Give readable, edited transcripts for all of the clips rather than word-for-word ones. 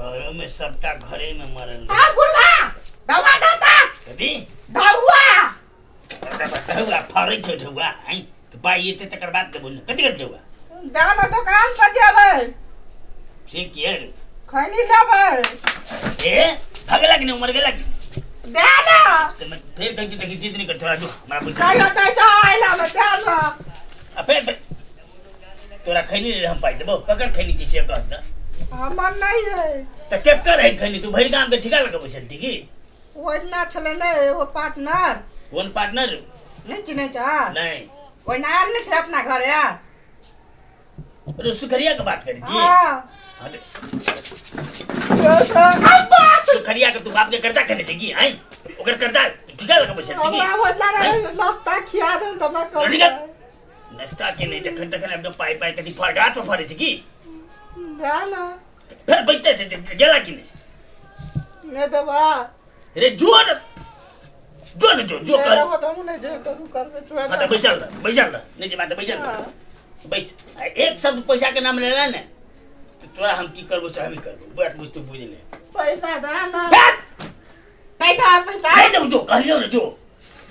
घरों में सबटा घरे में मरल आ बुढ़वा दवा दाता कदी दवा ढौआ फरै छै ढौआ आई पाइ एते तकर बाद देबो ने कथी कर ढौआ दाम दुकान पर जेबै से किए खैनी लेबै ए भगला कि नहीं मर गेला कि दे ना त मैं फेर कहै छी देखी जिद नहीं कर छोड़ा जो हमरा पैसा कहियो दै छै आइला में दे ना आ फेर तोरा खैनी ले हम पाइ देबो ककर खैनी छी से कह त हमर नहीं है त केकर है खैनी तू भरि गाम के ठिका लगा बैसल छी की ओहिना छलै ने एगो पार्टनर। कोन पार्टनर? नहीं चिन्है छ? नहीं। ओहिना आयल नहि छलै अपना घरे। अरे सुखरिया के बात करै छी? हाँ। हाँ सुखरिया के तू बाप के कर्जा खेने छी की? आइ ओकर कर्जा ठिका लगा बैसल छी की? हमरा ओहिना नाश्ता खिया देल त हमरा कहल नाश्ता के नहीं जखन तखन एकदम पाइ पाइ कथी फर गाछ पर फरै छी की? ना ना फेर बैठते छै गेला की नहीं? नहीं देबा। रे जो न जो न जो जो कर नहीं तो नहीं जे करू कर से छोड़। हां त बैसल रह बैसल रह नहीं जे बात बैसल रह बैठ। एक शब्द पैसा के नाम लेला ने तो तोरा हम की करबो से हम करबो बात बुझ तू बुझ ले। पैसा दे ना पैसा पैसा नहीं देबो जो कहलियो ने जो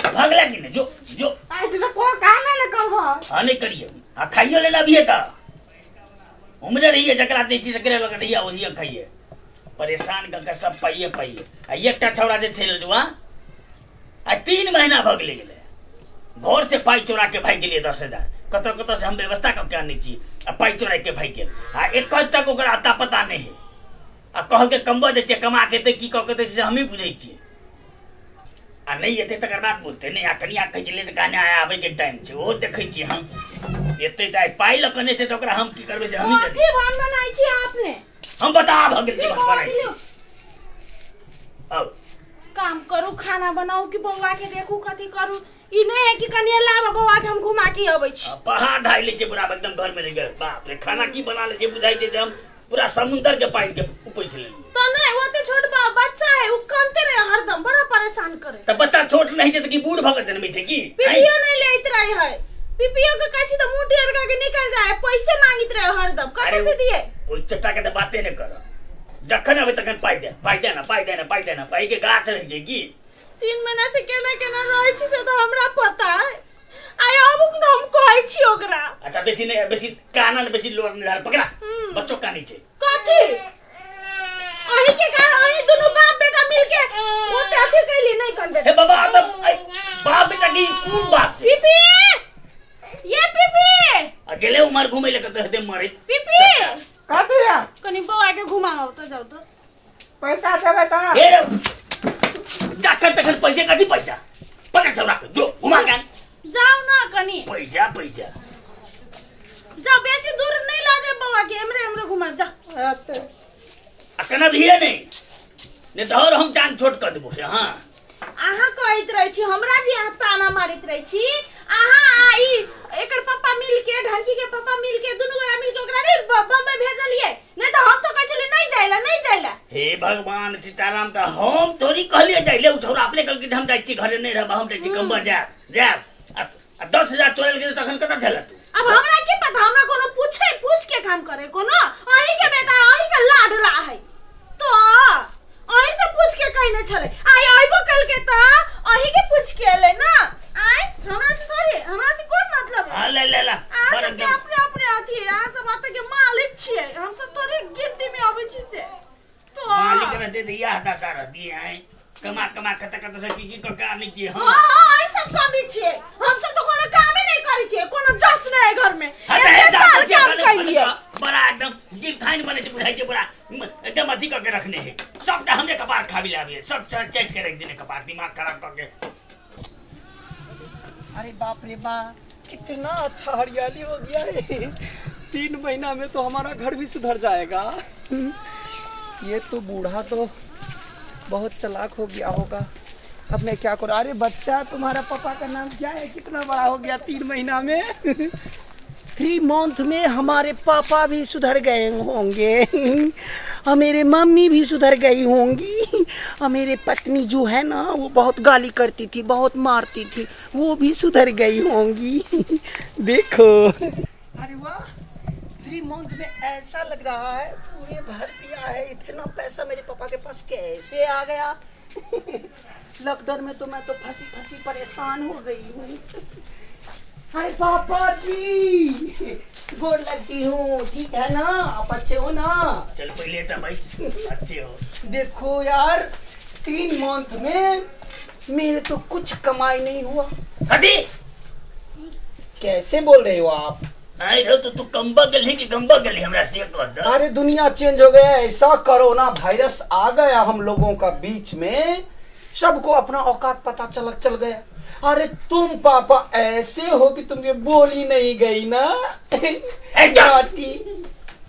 भागला की ने जो जो आई तो को काम ने करबो। हां नहीं करियो हां खाइयो लेला भी है त उमरे रहिए जकरा दै छी तकरे लग रहिए ओहिए खाइए परेशान कर के सब पाइए पाइए। आ एकटा छौड़ा जे छै लडुआ आ 3 महीना भग ले गेलै घर से पाइ चोरा के भागि गेलियै 10,000 कतऽ कतऽ से हम व्यवस्था कऽ के आनै छी आ पाइ चोरा के भागि गेल आ एक तक ओकरा अता पता नहि है आ कहलकै कमबऽ दै छियै कमा के एतै की कऽ के दै छै से हमही बुझै छियै आ नहि एतै तकर बाद बुझतै नहि। आ कनिया कहै छलै तऽ गाना आबै के टाइम छै ओहो देखै छियै हम एतै तऽ आइ पाइ लऽ कऽ नहि एतै तऽ ओकरा हम की करबै से हमही कथी भान बनाइ छी अपने हम बता भऽ गेल छी बनाइ छी। अब काम करू खाना बनाऊ कि बौआ के देखू कथी करू ई नहीं है कि कनिया लाब बौआ के हम घुमा के अबै छी। पहाड़ ढाइ लै छै पूरा एकदम घर में रहि गेल बाप रे खाना की बना लै छै बुझाइ छै जे हम पूरा समुद्र के पानि के उपैछ लेलियै। त नहीं ओते छोट बच्चा है उ कानते रहे हरदम बड़ा परेशान करे। त बच्चा छोट नहीं छै त की बूढ़ भगत जनमै छै की? पीपीओ नहीं लेत रहे है पीपीओ के कहै छी त मुंह टेढ़ के निकल जाए पैसे मांगित रहे हरदम कते से दिए। ओइ चट्टा के त बाते नै कर जखन अबै तखन पाइ दे पाइ दे ना पाइ दे ना पाइ दे ना पाइ के गाछ रहै छै की? 3 महीना से केना केना रहै छी से त हमरा पता है आइ आबुक न हम कहै छी ओकरा। अच्छा बेसी नहीं बेसी काना ने बेसी लोर नहीं पकड़ा बच्चो कानी छै कथी अही के कारण अही दुनु बाप बेटा मिल के ओते अथी कैली नहीं करबे। हे बाबा त बाप बेटा की कोन बाप छै? पीपी ये पीपी आ गेले उमर घुमै ले कत दे मरे पीपी कथी है कनी बौआ के घुमाओ त जाउ त पैसा देबै त हे रे जाकर तखन पैसे कथी पैसा पकड़ छौरा के जो घुमा के जाओ ना कनी पैसा पैसा जाओ बेसी दूर नहीं ला दे बौआ के एमरे एमरे घुमा जा एते आ कना भी है नहीं नहीं तो और हम जान छोट कर देबो से। हां अहाँ कहैत रहै छी हमरा जे अहाँ ताना मारैत रहै छी अहाँ आ ई एकर पापा मिल के ढलकी के पापा मिल के दुनू गोरा मिल के ओकरा नहीं बम्बई भेजलियै नहीं त हम तो कहै छलियै नहीं जाइला नहीं जाइला। हे भगवान सीताराम त हम थोड़ी कहलियै जाइले उ छोरा अपने कहलकै हम जाइ छी घरे नहीं रहब हम जाइ छी कम्बा जायब जायब आ 10,000 चोरल गेल तखन कतऽ छल तू? अब हमरा की पता हमरा कोनो पूछे पूछ के काम करे कोनो अही के बेटा अही के लाडला है तो अही से पूछ के कहने छले आई आइबो कल के त अही के पूछ के एले ना आइ हमरा से थोड़ी हमरा से कोन मतलब हां ले ले ला बड़ के अपने अपने अथी अहाँ सब अत के मालिक छियै हम सब थोड़ी गिनती में अबै छी से तो मालिक रहते त इएह दशा रहती है कमा कमा कत कत से की की क का नहीं की। हां हां हां ई सब कमी छियै हम सब तो कोनो कामे नहीं करै छियै कोनो जस नहीं घर में एक साल काम कैलियै बड़ा एकदम गिरथाइन बने छै बुझाइ छै बड़ा एकदम अथी क के रखने है सबटा हमरे कपार खाबी लाबी सब चट के रख देने कपार दिमाग खराब क के। अरे बाप रे बाप कितना अच्छा हरियाली हो गया है 3 महीना में तो हमारा घर भी सुधर जाएगा। ये तो बूढ़ा तो बहुत चालाक हो गया होगा अब मैं क्या करूँ। अरे बच्चा तुम्हारा पापा का नाम क्या है कितना बड़ा हो गया 3 महीना में 3 मंथ में हमारे पापा भी सुधर गए होंगे और मेरे मम्मी भी सुधर गई होंगी और मेरे पत्नी जो है ना वो बहुत गाली करती थी बहुत मारती थी वो भी सुधर गई होंगी। देखो अरे वाह 3 मंथ में ऐसा लग रहा है पूरे भर दिया है इतना पैसा। पैसा मेरे पापा के पास कैसे आ गया? लॉकडाउन में तो मैं तो फंसी फंसी परेशान हो गई हूँ। अरे पापा जी गोर लगती हूँ, ठीक है ना? आप अच्छे हो ना? चल पहले तो भाई अच्छे हो। देखो यार 3 मंथ में मेरे तो कुछ कमाई नहीं हुआ। अरे कैसे बोल रहे हो आप? अरे तो तू कम्बा गली की गंबा गली हमरा से कह दे। अरे दुनिया चेंज हो गया, ऐसा कोरोना वायरस आ गया हम लोगों का बीच में, सबको अपना औकात पता चल गया। अरे तुम पापा ऐसे हो कि तुम ये बोली नहीं गई ना।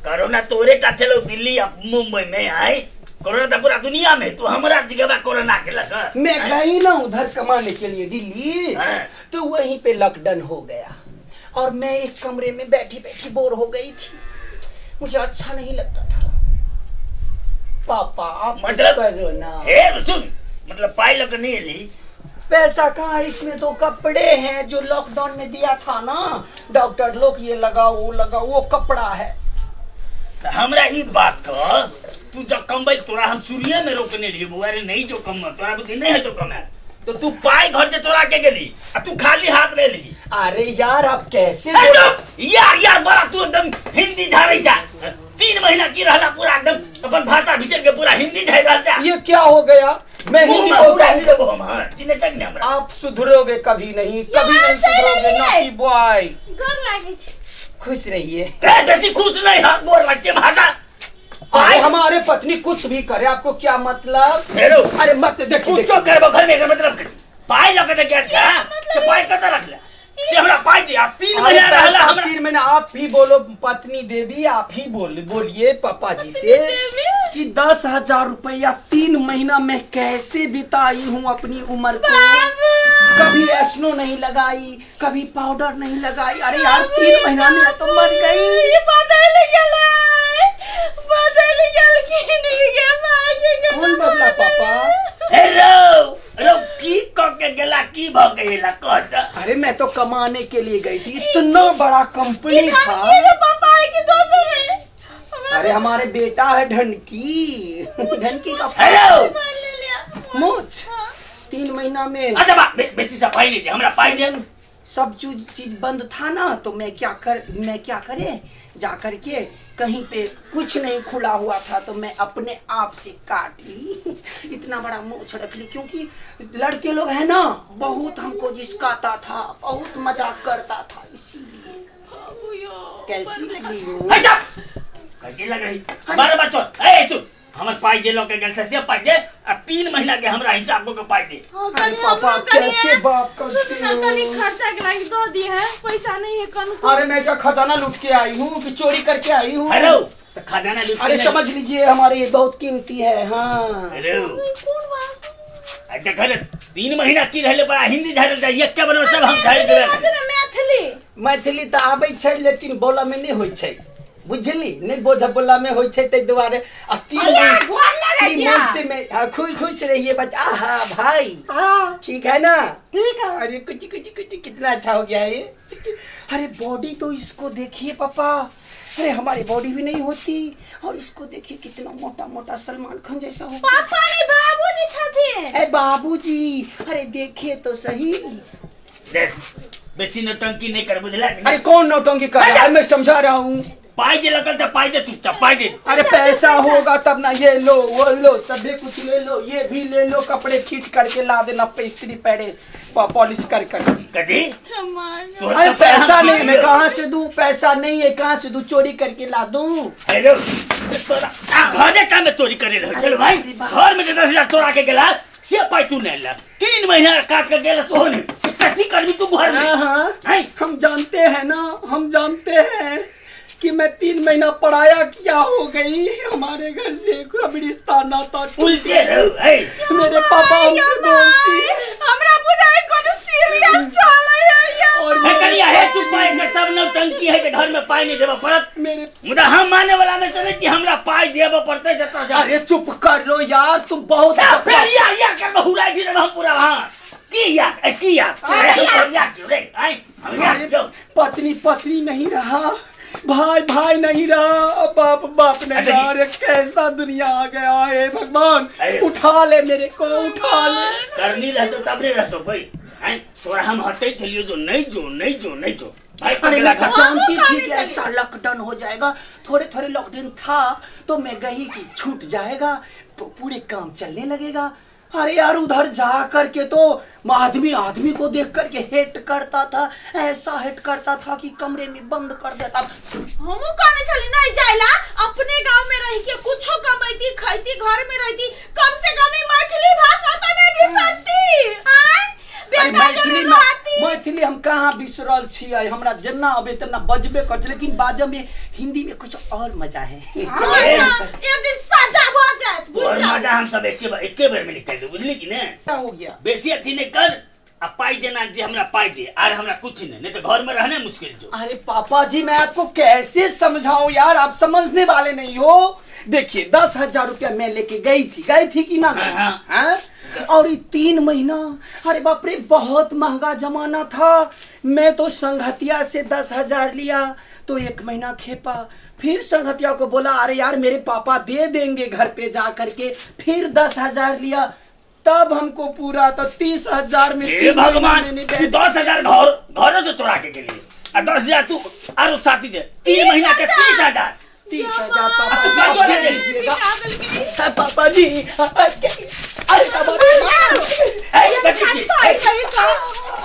कोरोना तोरे टा चलो दिल्ली या मुंबई में आए, कोरोना तो पूरा दुनिया में, तू हमारा जगह कोरोना के लगा। मैं गई ना उधर कमाने के लिए दिल्ली, तो वहीं पे लॉकडाउन हो गया और मैं एक कमरे में बैठी बैठी बोर हो गई थी, मुझे अच्छा नहीं लगता था। पापा आप मतलब करो ना। हे सुन, मतलब पाई लग नहीं ली पैसा कहाँ, इसमें तो कपड़े हैं जो लॉकडाउन में दिया था ना डॉक्टर लोग, ये लगाओ वो लगाओ, वो कपड़ा है। तो हमरा ही बात कर, तू जब कमबई तोरा हम सूर्य में रोकने लिए बुआ रे, नहीं जो कम तोरा बुद्धि नहीं है तो कम है, तो तू पाई घर से चोरा के गेली आ तू खाली हाथ ले ली। अरे यार आप कैसे यार यार बड़ा तू एकदम हिंदी झाड़ी जा, 3 महीना की रहला पूरा एकदम अपन भाषा भीषण के पूरा हिंदी झाड़ रहल जा। ये क्या हो गया? मैं हिंदी बोलता हूं, आप सुधरोगे कभी नहीं, कभी नहीं सुधरोगे नॉटी बॉय। खुश रहिए। बेसी खुश नहीं, हाथ गोर लगते भागा। अरे हमारे पत्नी कुछ भी करे आपको क्या मतलब? अरे मत देखो कुछ करबो घर में, मतलब पाई लगे क्या से पाई कत रख ले से हमरा पाई दे। आप 3 महीना रहला हमरा, 3 महीना। आप भी बोलो पत्नी देवी, आप ही बोलिए पापा जी से कि 10,000 रुपया 3 महीना में कैसे बिताई हूँ अपनी उम्र को। कभी एस्नो नहीं लगाई, कभी पाउडर नहीं लगाई। अरे यार 3 महीना में तो मर गई। कौन बदला पापा? की के गेला की भ गेला कह the. अरे मैं तो कमाने के लिए गई थी, इतना बड़ा कंपनी था। अरे हमारे बेटा है ढनकी, ढनकी का मोच 3 महीना में। अच्छा बेटी सब पाई नहीं हमरा पाई दे। सब चीज बंद था ना, तो मैं क्या करे जा करके कहीं पे कुछ नहीं खुला हुआ था, तो मैं अपने आप से काट ली। इतना बड़ा मोछ रख ली, क्योंकि लड़के लोग है ना बहुत हमको जिसकाता था, बहुत मजाक करता था, इसीलिए। कैसी लगी? कैसी लग रही? बारह बच्चों ए चुप, हमर पाई दे लोग के गेल से पाई दे आ 3 महीना के हमरा हिसाब को पाई दे। अरे पापा कैसे बात करते हो? कनी खर्चा के लागी दो दी है, पैसा नहीं है कन। अरे मैं क्या खजाना लूट के आई हूँ कि चोरी करके आई हूँ? हेलो तो खजाना लूट, अरे समझ लीजिए हमारे ये बहुत कीमती है। हाँ हेलो कौन बात? अरे 3 महीना की रहले बड़ा हिंदी झाड़ल जाय, एक के बनो सब हम झाड़ देबे। मैथिली मैथिली त आबै छै लेकिन बोला में नहीं होय छै, बुझली? नहीं बोझ बोला में होय छै, तै दुआरे आ 3 मंथ से मैं खुश खुश रहिए बच्चा। आहा भाई ठीक है ना? ठीक है। अरे कुछ कुछ कुछ कितना अच्छा हो गया है। अरे बॉडी तो इसको देखिए पापा, अरे हमारी बॉडी भी नहीं होती, और इसको देखिए कितना मोटा मोटा सलमान खान जैसा हो। पापा नहीं बाबूजी छथिन। ए बाबूजी अरे देखिए तो सही। देख बेसी नौटंकी नहीं कर बुझला। अरे कौन नौटंकी कर रहा है? मैं समझा रहा हूँ। पाई दे लगल तो पाई दे, चुपचाप पाई दे। अरे पैसा होगा तब ना, ये लो वो लो सभी कुछ ले लो, ये भी ले लो, कपड़े खींच करके ला देना, स्त्री पहरे पॉलिश कर कर कदी। अरे पैसा नहीं, मैं कहाँ से दूं? पैसा नहीं है कहाँ से दूं? चोरी करके ला दूं? घरे में चोरी करे चलो भाई, घर में 10,000 चोरा के गेला से पाई तू नहीं ला, 3 महीना काट के गेला तो नहीं कथी करबी तू घर में? हाँ हम जानते हैं ना, हम जानते हैं कि मैं 3 महीना पढ़ाया क्या हो गई, हमारे घर से कभी रिश्ता नाता उल्टे रहो। मेरे पापा हमसे बोलती हमरा बुझाई कोनो सीरियल चलै है। और कनिया है चुप पाई के सब नौटंकी है के घर में पाई नहीं देबा पड़त मेरे, मुदा हम माने वाला में चले कि हमरा पाई देबा पड़तै जतऽ जा। अरे चुप कर लो यार तुम बहुत फिर यार यार कर बहुराई दी हम पूरा वहां की यार की यार यार रे आई हम यार पत्नी पत्नी नहीं रहा, भाई भाई नहीं रहा, बाप बाप नहीं रहा। अरे कैसा दुनिया आ गया है भगवान, उठा ले मेरे को, उठा ले। करनी रहतो तब नहीं रहतो भाई, तोरा हम हटे चलियो जो नहीं जो नहीं जो नहीं जो भाई। अरे मैं जानती थी कि ऐसा लॉकडाउन हो जाएगा, थोड़े थोड़े लॉकडाउन था तो मैं गई कि छूट जाएगा, पूरे काम चलने लगेगा। अरे यार उधर जा करके तो आदमी आदमी को देख करके हेट करता था, ऐसा हेट करता था कि कमरे में बंद कर देता। हमू कहने चली नहीं जाइला, अपने गांव में रह के कुछो कमैती खैती, घर में रहती, कम से कम मैथिली भाषा तो नहीं बिसरती। मैथिली हम कहाँ बिसरल छियै, हमरा जेना अबे तेना बजबे कर, लेकिन बाजब में हिंदी में कुछ और मजा है। एक दिन सजा भ जात, और मजा हम सब एके बेर में निकाल दे, बुझली कि ने? क्या हो गया? बेसी अथी नहीं कर, आ पाई जेना जे हमरा पाई दे, are हमरा कुछ नहीं, नहीं तो घर में रहने मुश्किल जो। अरे पापा जी मैं आपको कैसे समझाऊं यार, आप समझने वाले नहीं हो। देखिए 10,000 रुपया मैं लेके गई थी कि ना? हाँ। और ये 3 महीना, अरे बाप रे बहुत महंगा जमाना था। मैं तो संघतिया से 10,000 लिया तो 1 महीना खेपा, फिर संघतिया को बोला अरे यार मेरे पापा दे देंगे घर पे जा करके, फिर 10,000 लिया, तब हमको पूरा तो 30,000 में। भगवान 10,000 घरों से चुरा के लिए, 10,000 तू आरो साथी दे, 3 महीना के 30,000। 30,000 पापा जी दीजिएगा। अच्छा पापा जी, अरे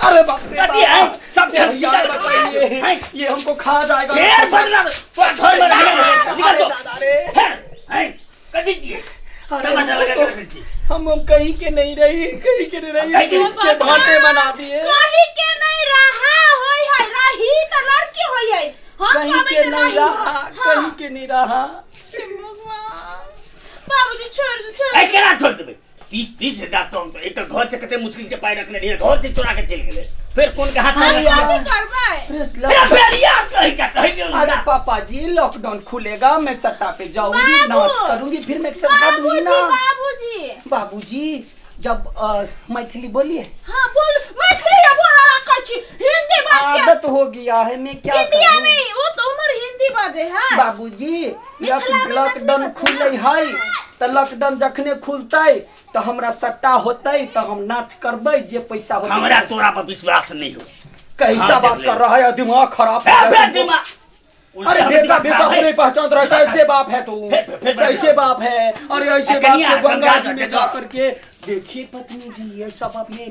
अरे बाप रे, सब ये हमको खा जाएगा। हम कहीं के नहीं रही, कहीं के नहीं रही, के भाटे बना दिए। कहीं के नहीं रहा होय है, रही तो लड़की होय है, कहीं के नहीं रहा, कहीं के नहीं रहा। बाबूजी छोड़ दे, छोड़ ए केना छोड़ देबे? 30,000 तो हम तो एक तो घर से कते मुश्किल से पाई रखने रहिए, घर से चुरा के चल गेले, फिर कौन कहां से फिर यार कहीं का कहीं। अरे पापा जी लॉकडाउन खुलेगा, मैं सट्टा पे जाऊंगी, नाच करूंगी, फिर मैं सट्टा दूंगी ना। बाबूजी बाबूजी जब मैथिली बोलिए। हाँ बोल, मैथिली बोला कछि हिंदी बात आदत हो गया है, मैं क्या इंडिया में वो तो उमर हिंदी बाजे है। बाबूजी लॉकडाउन खुले है त लॉकडाउन जखने खुलतै त हमरा सट्टा होतै त हम नाच करबै, जे पैसा होतै। हमरा तोरा पर विश्वास नहीं हो। कैसा बात कर रहा है, दिमाग खराब है दिमाग। अरे बेटा बेटा को नहीं पहचान रहा, कैसे बाप है तू, कैसे बाप है? अरे ऐसे बाप को गंगा जी में जा करके देखिए पत्नी जी, ऐसा बाप ये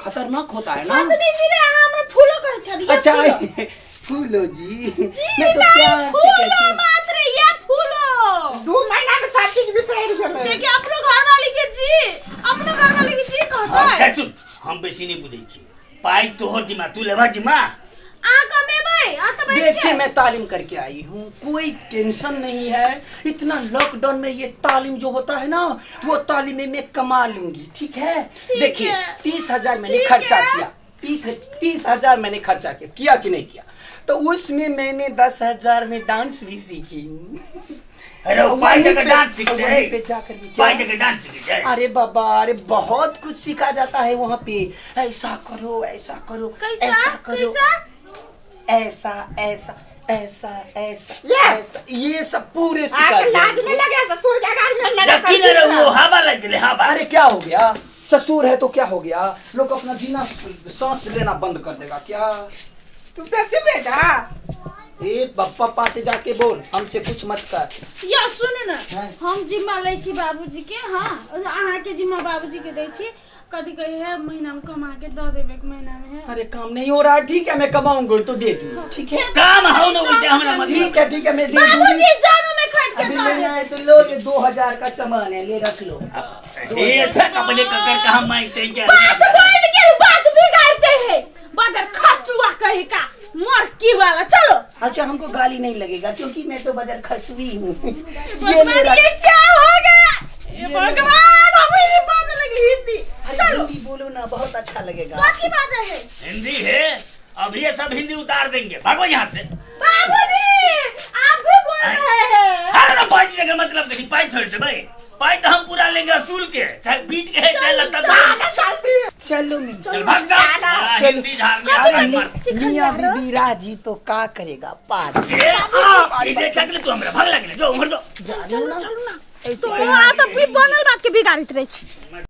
खतरनाक होता है ना। पत्नी जी ने हमरा फूलो कहे छलिए। अच्छा फूलो जी, मैं तो प्यार से कहती हूं मात्र ये फूलो 2 महीना में सब चीज बिसर गेलै। देखिए अपनो घर वाली के जी, अपनो घर वाली के जी कहता है। सुन हम बेसी नहीं बुझै छी, पाई तोहर दिमा तू लेबा जिमा आ कमेबै आ त देखिए मैं तालीम करके आई हूँ, कोई टेंशन नहीं है। इतना लॉकडाउन में ये तालीम जो होता है ना, वो तालीम में मैं कमा लूंगी, ठीक है? देखिए 30,000 मैंने खर्चा किया, 30,000 मैंने खर्चा किया कि नहीं किया? तो उसमें मैंने 10,000 में डांस भी सीखी। अरे डांस सीखते पे। अरे बाबा अरे बहुत कुछ सीखा जाता है वहाँ पे, ऐसा करो ऐसा करो ऐसा करो ऐसा ऐसा ऐसा ऐसा ऐसा, ये सब पूरे सिखा। लाज नहीं लगे ससुर के घर में लगे हवा लग गई हवा। अरे क्या हो गया, ससुर है तो क्या हो गया, लोग अपना जीना सांस लेना बंद कर देगा क्या? तू पैसे बेटा ए पापा से जाके बोल, हमसे कुछ मत कर। या सुन ना, हम जिम्मा लै छी बाबूजी के, हाँ अहाँ के जिम्मा बाबूजी के दै छी, कथी कहे है महीना में कमा के the देबे, एक महीना में है। अरे काम नहीं हो रहा है, ठीक है मैं कमाऊंगा तो दे दूंगी, ठीक है? काम हो ना मुझे हमरा मत। ठीक है ठीक है मैं दे दूंगी। बाबूजी जानू में खरीद के दे दे। तो लो ये 2000 का सामान है, ले रख लो। ये अपने ककर कहां मांग चाहिए, बात बोल के बात बिगाड़ते हैं, बाजार खसुआ कहे का मरकी वाला। चलो अच्छा हमको गाली नहीं लगेगा क्योंकि मैं तो बाजार खसुई हूँ। ये क्या हो गया ये भगवान, हमें ये बात लगी हिंदी। अरे हिंदी बोलो ना, बहुत अच्छा लगेगा। कौन बात है? हिंदी है, अब ये सब हिंदी उतार देंगे, भागो यहाँ से। बाबूजी आप भी बोल रहे हैं। अरे पाई का मतलब नहीं, पाई छोड़ दे भाई, पाई तो हम पूरा लेंगे असूल के, चाहे बीट के है चाहे लत्ता से। चलो मियां चल भाग जा। हिंदी झाड़ में आ मियां बीबी राजी तो का करेगा पाजी। ए जे चकले तू हमरा भाग लागले जो उमर दो। चलू चलू ना। तो आ तो भी बनल बात के बिगाड़ित रहे छी।